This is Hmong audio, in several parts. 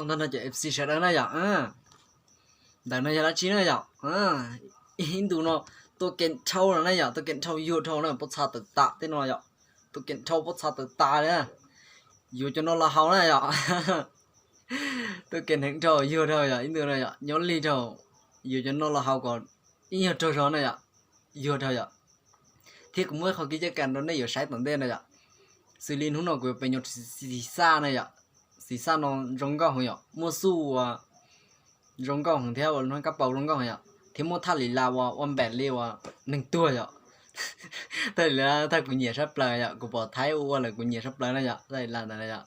Ntawm no cov F C sawv daws na yom. Ntawm no yog dab tsi na yom? Ib ntus no tuaj kev dhau no na yom, tuaj kev dhau yuag dhau na, pob txha tawm tas tej no yom. Tuaj kev dhau pob txha tawm tas li na. Yuav cov no los haus na yom. Tuaj kev heev dhau yuag dhau yom, ib ntus no yom, nyob lig dhau. Yuav cov no los haus kom ib nyuag raug zog na yom, yuag dhau yom. Thiab kuv muaj ib qho kev coj kas rau nej yuav saib tom ntej na yom. Xws li hnub no kuv yuav pem nyuam xim xaj na yom. Xim xaj no zoo nkauj heev yom, muaj xuj uas zoo nkauj heev thiab ua hnab kab paus zoo nkauj heev yom, thiab muaj thaj li las uas ua npaum li uas neeg tuag yom. Thaj li las thaj kuv nyiam sab plaws yom, kuv pom Thaib ua ua lawm kuv nyiam sab plaws na yom, thaj li las ntawd na yom.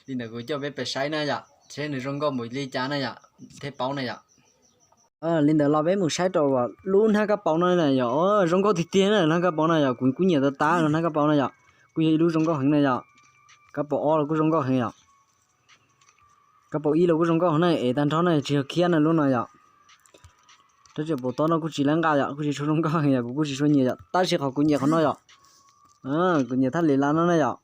Li ntawd kuv coj peb pem saib na yom, seb nws zoo nkauj npaum li cas na yom, thiaj paub na yom. Li ntawd los peb mus saib rau lub hnab kab paus no na yom. Zoo nkauj tiag tiag na, hnab kab paus na yom, kuv kuj nyiam tas tas hnab kab paus na yom. Kuj yog ib lub zoo nkauj heev na yom. Kab paus ob los kuj zoo nkauj heev yom. Kab paus ib los kuj zoo nkauj heev na, es tag nrho na tsis yog khiab na lub no yom. Tab sis paus tob no kuj tsis lab nqa yom, kuj tsis tshua zoo nkauj heev yom, kuv kuj tsis tshua nyiam yom, tab sis qhov kuv nyiam qhov no yom. Kuv nyiam thaj li las no na yom.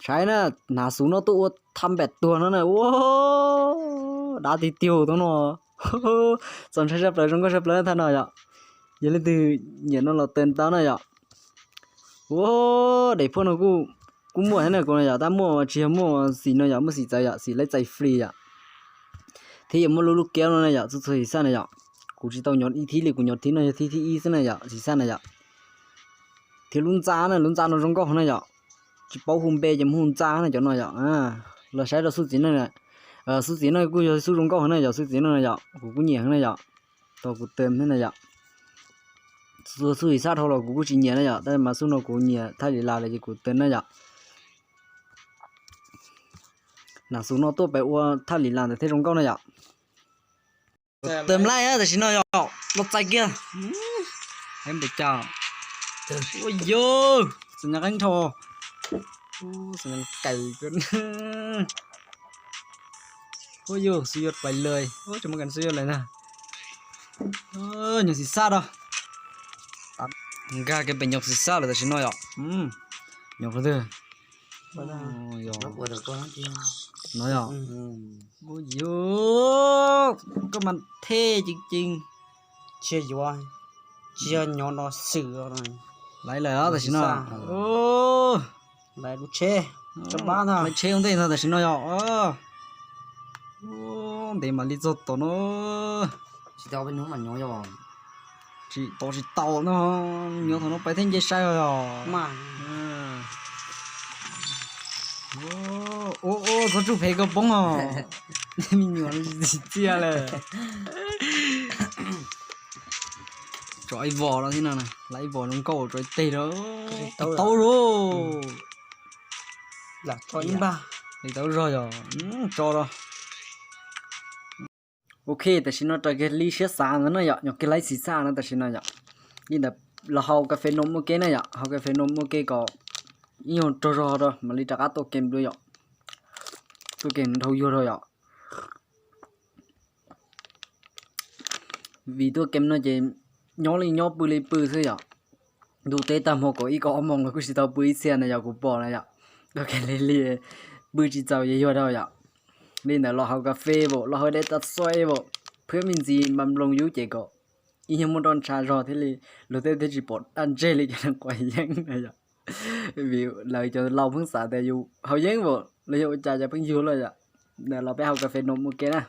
Saib na, hnav xuv no tuaj ua thaj npam tuag no na, ua dab tiag tiag tau no. Txaus ntshai sab plaws, zoo nkauj sab plaws thaj no yom. Yog leej twg nyiam no los tawm tau na yom. Ua daim phuaj no kuj muaj thiab na kuv no yom, tab muaj tsis yog muaj xim no yom, muaj xim txawv yom, xim laib txais fli yom. Thiab yuav muaj lub lub kiab no na yom, txhua txhua xim xaj na yom. Kuv tsis tau nyob ib thib li, kuv nyob thib no yog thib thib ib xwb na yom, xim xaj na yom. Thiab lub ntxa na, lub ntxa no zoo nkauj na yom. Tsis paub hu npe ces mus hu ntxa na cov no yom. Los saib rau xub txiv neej, xub txiv neej kuj yog xub zoo nkauj heev na yom, xub txiv neej na yom, kuv kuj nyiam heev na yom. Tau kuv tawm thiab na yom. Xub xim xaj dhau los kuv kuj tsis nyiam na yom, tab sis mas xub no kuv nyiam thaj li las lawm ces kuv tawm na yom. Hnav xuv no tuaj pem ua thaj li las ntawd thiaj zoo nkauj na yom. Tawm nplaig tam sim no yom, los txais kiag. Npaum cas? Ua yog txawm nyuam qeeb dhau. Kaws. Ua yog xub yuav pais lawm, tsis muaj kas xub yuav lawm na. Nyuam xim xaj rau. Nkag kiag pem nyuam xim xaj lawm tam sim no yom. Nyuam qhov twg? No yom. Ua yog koj mas thej ceev ceev. Tsis yog yuav, tsis yog nyob no xwm. Laiv lawm tam sim no. Laiv lub tsheb, laiv tsheb ua ntej no tam sim no yom. Ntev mam li txog tom no. Tsis tau peb hnub mas nyob yom. Tsis tau tsis tau no, nyob thaum no pais thiaj nce sai os. Ua ua txhob tsuj phem koj poob os. Me nyuam tsis txiaj lawm. Tso ib vos no thiab no, laiv ib vos zoo nkauj tso ib teg rau. Tau lauj. Li tau zog yog tso rau. Ok, tam sim no raws kiag li siab xav ntawd na yom, nyuam kiag laib xim xaj no tam sim no yom. Li ntawd los haus kas fes no ua ke na yom, haus kas fes no ua ke kom ib nyuag raug zog rau mam li rov qab tuaj kem dua yom. Tuaj kem dhau yuag rau yom. Vim tuaj kem no ces nyob li nyob pw li pw xwb yom. Ntuj teb tag hmo kaum ib kaum ob moos los kuj tsis tau pw ib txhia na yom, kuv pom na yom. Tuaj kem li li pw tsis txaus yuag yuag rau yom. Li ntawd los haus kas fes vauv, los haus dej tas xob vauv, phwb me ntsis mas nploos yub ces kom ib nyuag muaj roj ntsha zog thiaj li luag tej thiaj tsis pom daj ntseg li cov neeg quav yeeb na yom. Vim lawv cov laus pheej xav tias yus haus yeeb vauv los yog ua cas cov pheej yug lawm yom. Ntawd los peb haus kas fes no ua ke na.